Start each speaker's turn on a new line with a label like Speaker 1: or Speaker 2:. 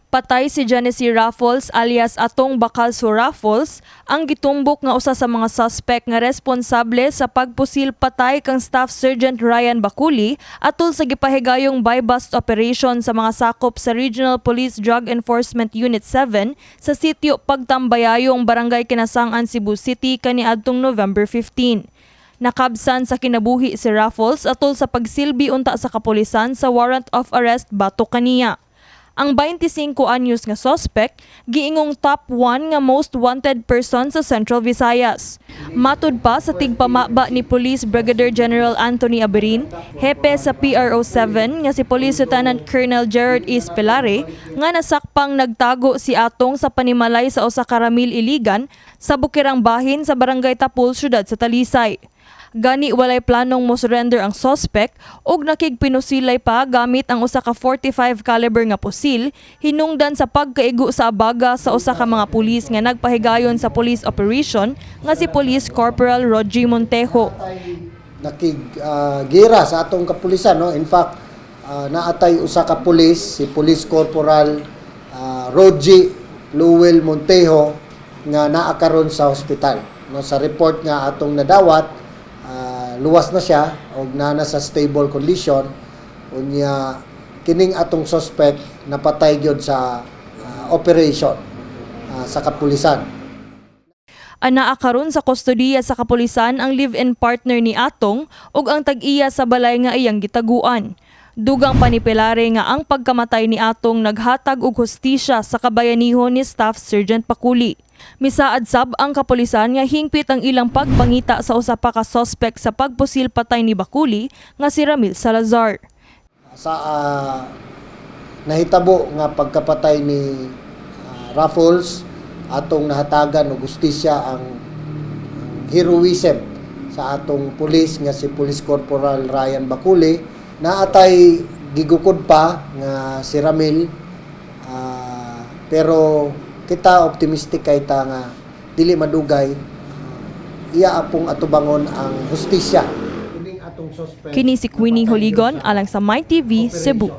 Speaker 1: Patay si Genesee Raffles alias Atong Bacalso Raffles, ang gitumbok nga usa sa mga suspect nga responsable sa pagpusil patay kang Staff Sergeant Ryan Baculi atol sa gipahigayong buy-bust operation sa mga sakop sa Regional Police Drug Enforcement Unit 7 sa sitio Pagtambayayong, Barangay Kinasangan, Cebu City kaniadtong November 15. Nakabsan sa kinabuhi si Raffles atol sa pagsilbi unta sa kapulisan sa warrant of arrest batok kaniya. Ang 25 anyos nga suspect giingong top 1 nga most wanted person sa Central Visayas. Matud pa sa tigpamaba ni Police Brigadier General Anthony Aberin, hepe sa PRO 7 nga si Police Lieutenant Colonel Gerard E. Pelare, nga nasakpang nagtago si Atong sa panimalay sa usa ka Ramil Iligan sa Bukirang Bahin sa Barangay Tapul, syudad sa Talisay. Gani walay planong mo surrender ang suspect ug nakigpinusilay pa gamit ang usa ka 45 caliber nga pusil hinungdan sa pagkaigo sa abaga sa usa ka mga pulis nga nagpahigayon sa police operation nga si Police Corporal Rogie Montejo.
Speaker 2: Nakig gira sa atong kapulisan, no? In fact, naatay usa ka pulis, si Police Corporal Rogie Lowell Montejo, nga naa karon sa ospital, no? Sa report nga atong nadawat, luwas na siya og naa na sa stable condition. Unya kining atong suspect napatay gyud sa operation sa kapulisan.
Speaker 1: Anaa karon sa kustodiya sa kapulisan ang live-in partner ni Atong ug ang tag-iya sa balay nga iyang gitaguan. Dugang pa ni Pelare nga ang pagkamatay ni Atong naghatag og hustisya sa kabayanihon ni Staff Sergeant Pakuli. Misaad sab ang kapulisan nga hingpit ang ilang pagpangita sa usa pa ka suspect sa pagpusil patay ni Bakuli nga si Ramil Salazar.
Speaker 2: Sa nahitabo nga pagkapatay ni Raffles, atong nahatagan og hustisya ang heroism sa atong pulis nga si Police Corporal Ryan Baculi. Naatay gigukod pa nga si Ramil, pero kita optimistic kay ta nga dili madugay iya apong atubangon ang hustisya. Kining atong suspect
Speaker 1: Kini si Queenie Holigon alang sa My TV Cebu.